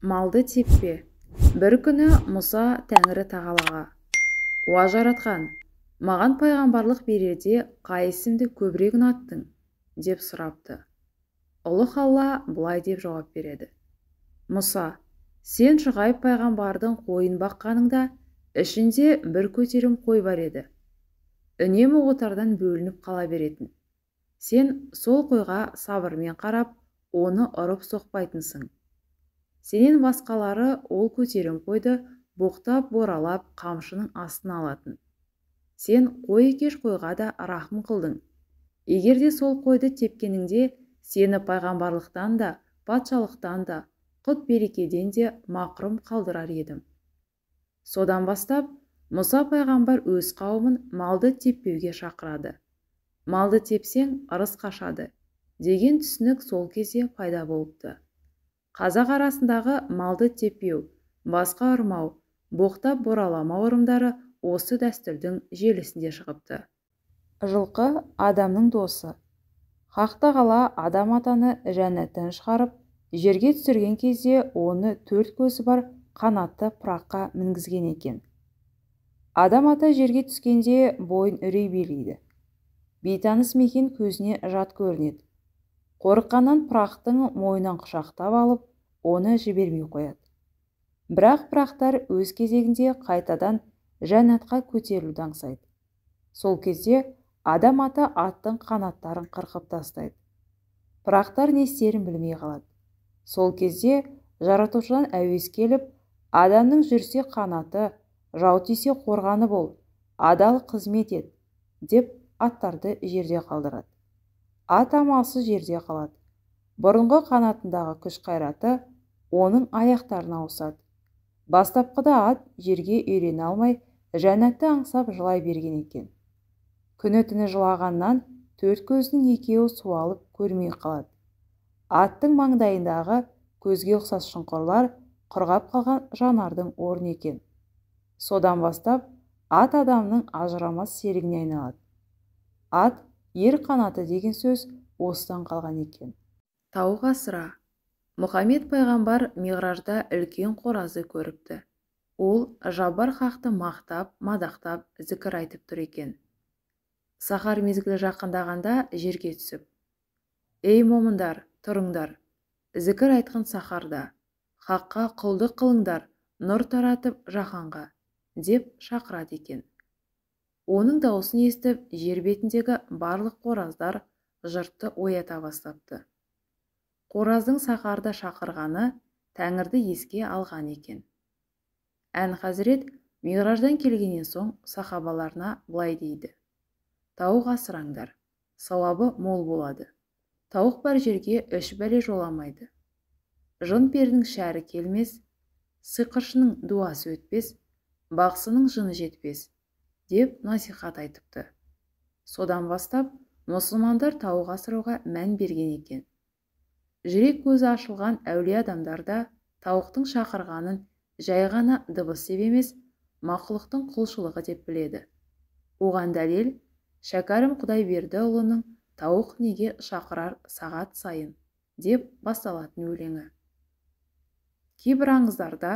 Малды теппе. Бір күні Мұса Тәңірі тағалаға: «Уа Жаратқан, маған пайғамбарлық берерде қай ісімді көбірек ұнаттың?» деп сұрапты. Ұлық Алла былай деп жауап береді: «Мұса, сен Шұғайып пайғамбардың қойын баққаныңда ішінде бір көтерем қой бар еді. Үнемі отардан бөлініп қала беретін. Сен сол қойға сабырмен қарап, оны ұрып соқпайтынсың. Сенен басқалары ол көтерем қойды боқтап, боралап, қамшының астына алатын. Сен қой екеш қойға да рахым қылдың. Егер де сол қойды тепкеніңде, сені пайғамбарлықтан да, патшалықтан да, құт берекеден де мақрұм қалдырар едім». Содан бастап Мұса пайғамбар өз қауымын малды теппеуге шақырады. Малды тепсең, ырыс қашады деген түсінік сол кезде пайда болыпты. Қазақ арасындағы малды теппеу, басқа ұрмау, боқтап бораламау ырымдары осы дәстүрдің желісінде шығыпты. Жылқы адамның досы. Хақ тағала Адам атаны жәннаттан шығарып, жерге түсірген кезде оны төрт көзі бар қанатты пыраққа мінгізген екен. Адам ата жерге түскенде бойын үрей билейді. Бейтаныс мекен көзіне жат көрінеді. Қорыққаннан пырақтың мойнынан құшақтап алып, оны жібермей қояды. Бірақ пырақтар өз кезегінде қайтадан жәннатқа көтерілуді аңсайды. Сол кезде Адам ата аттың қанаттарын қырқып тастайды. Пырақтар не істерін білмей қалады. Сол кезде жаратушыдан әуес келіп, адамның жүрсе қанаты, жау тисе қорғаны бол, адал қызмет ет, деп аттарды жерде қалдырады. Ат амалсыз жерде қалады. Бұрынғы қанатындағы күш-қайраты оның аяқтарына ауысады. Бастапқыда ат жерге үйрене алмай, жәннатты аңсап жылай берген екен. Күні-түні жылағаннан төрт көзінің екеуі суалып көрмей қалады. Аттың маңдайындағы көзге ұқсас шұңқырлар құрғап қалған жанардың орны екен. Содан бастап ат адамның ажырамас серігіне айналады. Ат ер қанаты деген сөз осыдан қалған екен. Тауық асыра. Мұхаммед пайғамбар Миғражда үлкен қоразды көріпті. Ол Жаббар хақты мақтап, мадақтап, зікір айтып тұр екен. Сахар мезгілі жақындағанда жерге түсіп: «Ей момындар, тұрыңдар, зікір айтқын сахарда, хаққа құлдық қылыңдар, нұр таратып жаһанға», деп шақырады екен. Оның даусын естіп, жер бетіндегі барлық қораздар жұртты оята бастапты. Қораздың сахарда шақырғаны Тәңірді еске алған екен. Ән хазірет Миғраждан келгеннен соң сахабаларына былай дейді: «Тауық асыраңдар, сауабы мол болады. Тауық бар жерге үш бәле жоламайды. Жын перінің шәрі келмес, сиқыршының дуасы өтпес, бақсының жыны жетпес», деп насихат айтыпты. Содан бастап мұсылмандар тауық асырауға мән берген екен. Жүрек көзі ашылған әулие адамдар да тауықтың шақырғанын жай ғана дыбыс деп емес, мақұлықтың құлшылығы деп біледі. Оған дәлел Шәкәрім Құдайбердіұлының «Тауық неге шақырар сағат сайын» деп басталатын өлеңі. Кейбір аңыздарда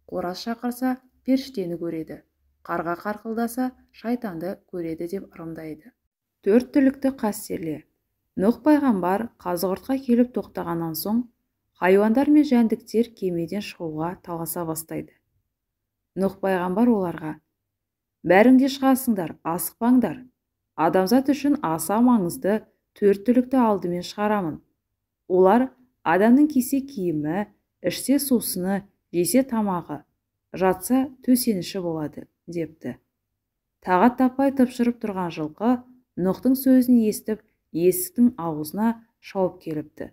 қораз шақырса періштені көреді, қарға қарқылдаса шайтанды көреді деп ырымдайды. Төрт түлікті қастерле. Нұх пайғамбар Қазығұртқа келіп тоқтағаннан соң, хайуандар мен жәндіктер кемеден шығуға таласа бастайды. Нұх пайғамбар оларға: «Бәрің де шығасыңдар, асықпаңдар. Адамзат үшін аса маңызды төрт түлікті алдымен шығарамын. Олар адамның кисе киімі, ішсе сусыны, жесе тамағы, жатса төсеніші болады», депті. Тағат таппай тыпшырып тұрған жылқы Нұхтың сөзін естіп, есіктің аузына шауып келіпті.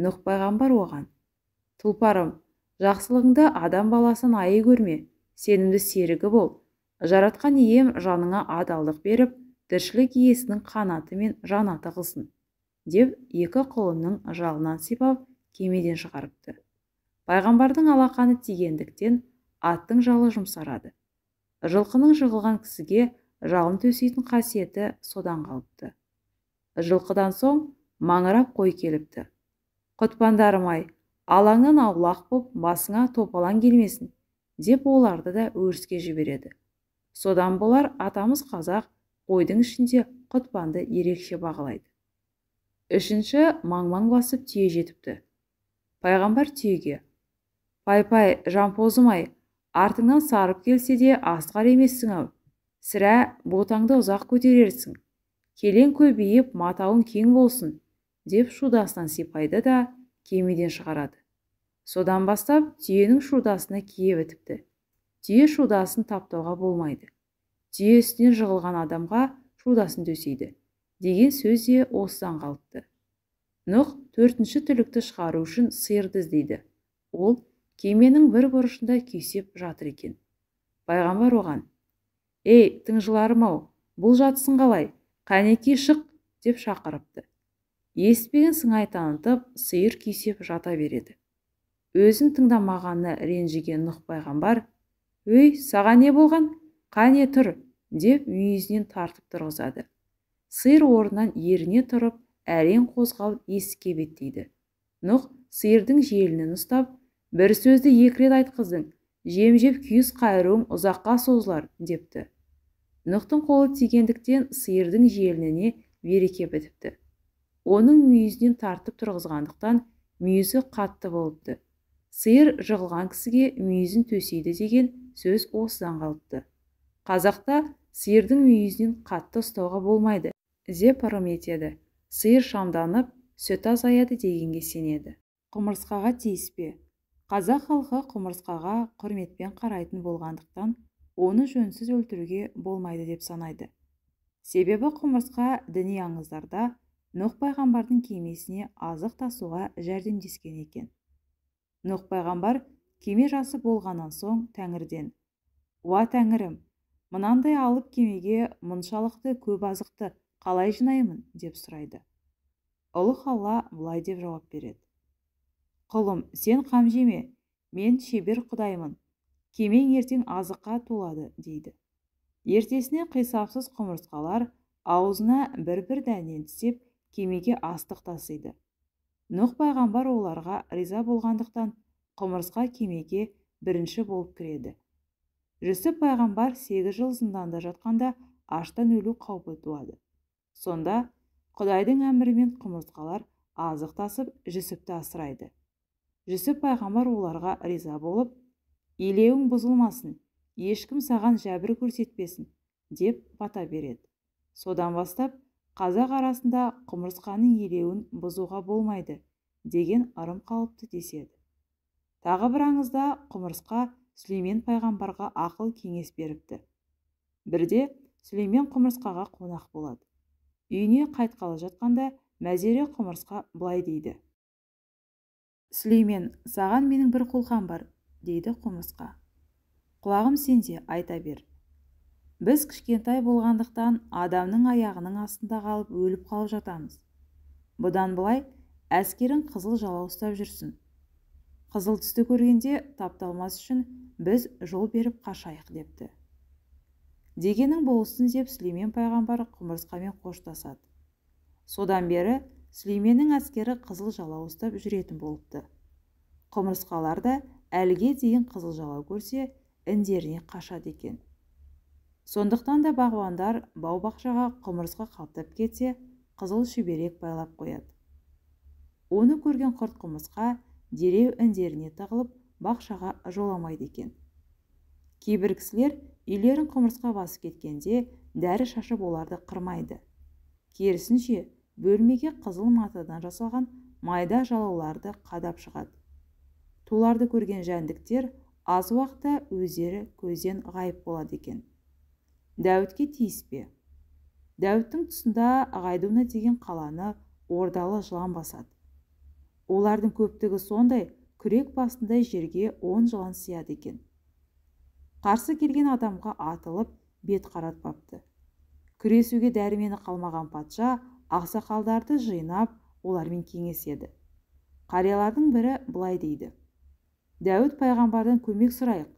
Нұх пайғамбар оған: «Тұлпарым, жақсылығыңды адам баласын айы көрме, сенімді серігі бол. Жаратқан ием жаныңа адалдық беріп, тіршілік иесінің қанаты мен жанаты қылсын», деп екі құлының жалынан сипап кемеден шығарыпты. Пайғамбардың алақаны тигендіктен аттың жалы жұмсарады. Жылқының жығылған кісіге жалын төсейтін қасиеті содан қалыпты. Жылқыдан соң маңырап қой келіпті. «Құтпандарым-ай, Алаңнан аулақ боп, басыңа топалаң келмесін, деп оларды да өріске жібереді. Содан болар атамыз қазақ қойдың ішінде құтпанды ерекше бағалайды. Үшінші маң-маң басып түйе жетіпті. Пайғамбар түйеге: «Пай-пай, жампозым-ай, артыңнан сарып келсе де асқар емессің-ау, сірә, ботаңды ұзақ көтерерсің, келең көбейіп, матауың кең болсын», деп шудасынан сипайды да кемеден шығарады. Содан бастап түйенің шудасына кие бітіпті. Түйе шудасын таптауға болмайды. Түйе үстінен жығылған адамға шудасын төсейді деген сөз де осыдан қалыпты. Нұх төртінші түлікті шығару үшін сиырды іздейді. Ол кеменің бір бұрышында күйсеп жатыр екен. Пайғамбар оған: «Ей, тыңжыларым-ау, бұл жатысың қалай? Қанекей шық!» деп шақырыпты. Естпеген сыңай танытып, сиыр күйсеп жата береді. Өзін тыңдамағанына ренжіген Нұх пайғамбар: «Өй, саған не болған? Қане тұр!» деп мүйізінен тартып тұрғызады. Сиыр орнынан еріне тұрып, әрең қозғалып есікке беттейді. Нұх сиырдың желінін ұстап: «Бір сөзді екі рет айтқыздың, жем жеп күйіс қайыруың ұзаққа созылар», депті. Нұхтың қолы тигендіктен сиырдың желініне береке бітіпті. Оның мүйізінен тартып тұрғызғандықтан мүйізі қатты болыпты. Сиыр жығылған кісіге мүйізін төсейді деген сөз осыдан қалыпты. Қазақта сиырдың мүйізінен қатты ұстауға болмайды деп ырым етеді. Сиыр шамданып, сүті азаяды дегенге сенеді. Құмырсқаға тиіспе. Қазақ халқы құмырсқаға құрметпен қарайтын болғандықтан, оны жөнсіз өлтіруге болмайды деп санайды. Себебі құмырсқа діни аңыздарда Нұх пайғамбардың кемесіне азық тасуға жәрдемдескен екен. Нұх пайғамбар кеме жасып болғаннан соң Тәңірден: «Уа Тәңірім, мынандай алып кемеге мұншалықты көп азықты қалай жинаймын?» деп сұрайды. Ұлық Алла былай деп жауап береді: «Құлым, сен қам жеме, мен шебер құдаймын, кемең ертең азыққа толады», дейді. Ертесіне қисапсыз құмырсқалар аузына бір-бір дәннен тістеп кемеге астық тасиды. Нұх пайғамбар оларға риза болғандықтан құмырсқа кемеге бірінші болып кіреді. Жүсіп пайғамбар 8 жыл зынданда жатқанда аштан өлу қаупі туады. Сонда Құдайдың әмірімен құмырсқалар азық тасып Жүсіпті асырайды. Жүсіп пайғамбар оларға риза болып: «Елеуің бұзылмасын, ешкім саған жәбір көрсетпесін», деп бата береді. Содан бастап қазақ арасында құмырсқаның елеуін бұзуға болмайды деген ырым қалыпты деседі. Тағы бір аңызда құмырсқа Сүлеймен пайғамбарға ақыл кеңес беріпті. Бірде Сүлеймен құмырсқаға қонақ болады. Үйіне қайтқалы жатқанда мәзере құмырсқа былай дейді: «Сүлеймен, саған менің бір қолқам бар», дейді құмырсқа. «Құлағым сенде, айта бер. Біз кішкентай болғандықтан адамның аяғының астында қалып өліп қалып жатамыз. Бұдан былай әскерің қызыл жалау ұстап жүрсін. Қызыл түсті көргенде тапталмас үшін біз жол беріп қашайық», депті. Дегенің болсын деп Сүлеймен пайғамбар құмырсқамен қоштасады. Содан бері Сүлейменнің әскері қызыл жалау ұстап жүретін болыпты. Құмырсқалар да әліге дейін қызыл жалау көрсе, індеріне қашады екен. Сондықтан да бағбандар бау-бақшаға құмырсқа қаптап кетсе, қызыл шүберек байлап қояды. Оны көрген құрт құмырсқа дереу індеріне тығылып, бақшаға жоламайды екен. Кейбір кісілер үйлерін құмырсқа басып кеткенде дәрі шашып оларды қырмайды. Керісінше, бөлмеге қызыл матадан жасалған майда жалауларды қадап шығады. Туларды көрген жәндіктер аз уақытта өздері көзден ғайып болады екен. Дәуітке тиіспе. Дәуіттің тұсында Ғайдуна деген қаланы ордалы жылан басады. Олардың көптігі сондай, күрек басындай жерге 10 жылан сияды екен. Қарсы келген адамға атылып, бет қаратпапты. Күресуге дәрмені қалмаған патша ақсақалдарды жинап, олармен кеңеседі. Қариялардың бірі былай дейді: «Дәуіт пайғамбардан көмек сұрайық,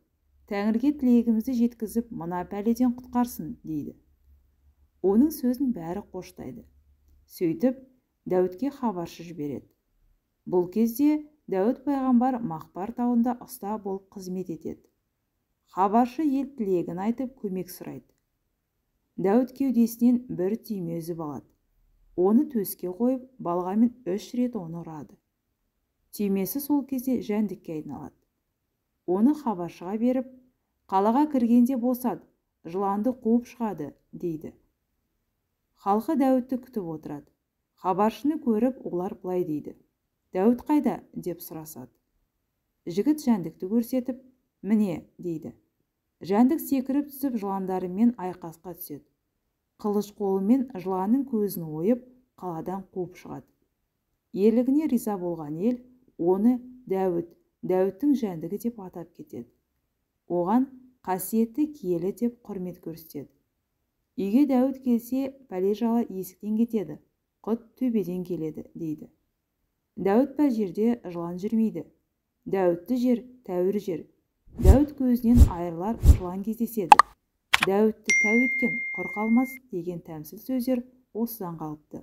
Тәңірге тілегімізді жеткізіп, мына пәледен құтқарсын», дейді. Оның сөзін бәрі қоштайды. Сөйтіп, Дәуітке хабаршы жібереді. Бұл кезде Дәуіт пайғамбар Мақпар тауында ұста болып қызмет етеді. Хабаршы ел тілегін айтып көмек сұрайды. Дәуіт кеудесінен бір түйме үзіп алады. Оны төске қойып, балғамен 3 рет оны ұрады. Түймесі сол кезде жәндікке айналады. Оны хабаршыға беріп, қалаға кіргенде босат, жыланды қуып шығады, дейді. Халқы Дәуітті күтіп отырады. Хабаршыны көріп, олар былай дейді. Дәуіт қайда? Деп сұрасады. Жігіт жәндікті көрсетіп, міне, дейді. Жәндік секіріп түсіп, жыландарымен айқасқа түседі. Қылыш қолымен жыланның көзін ойып, қаладан қуып шығады. Ерлігіне риза болған ел оны Дәуіт, Дәуіттің жәндігі деп атап кетеді. Оған қасиетті киелі деп құрмет көрсетеді. Үйге Дәуіт келсе, пәле-жала есіктен кетеді, құт төбеден келеді, дейді. Дәуіт бар жерде жылан жүрмейді. Дәуітті жер, тәуір жер. Дәуіт көзінен айырылар жылан кездеседі. Дәуітті тәу еткен құр қалмас деген тәмсіл сөздер осыдан қалыпты.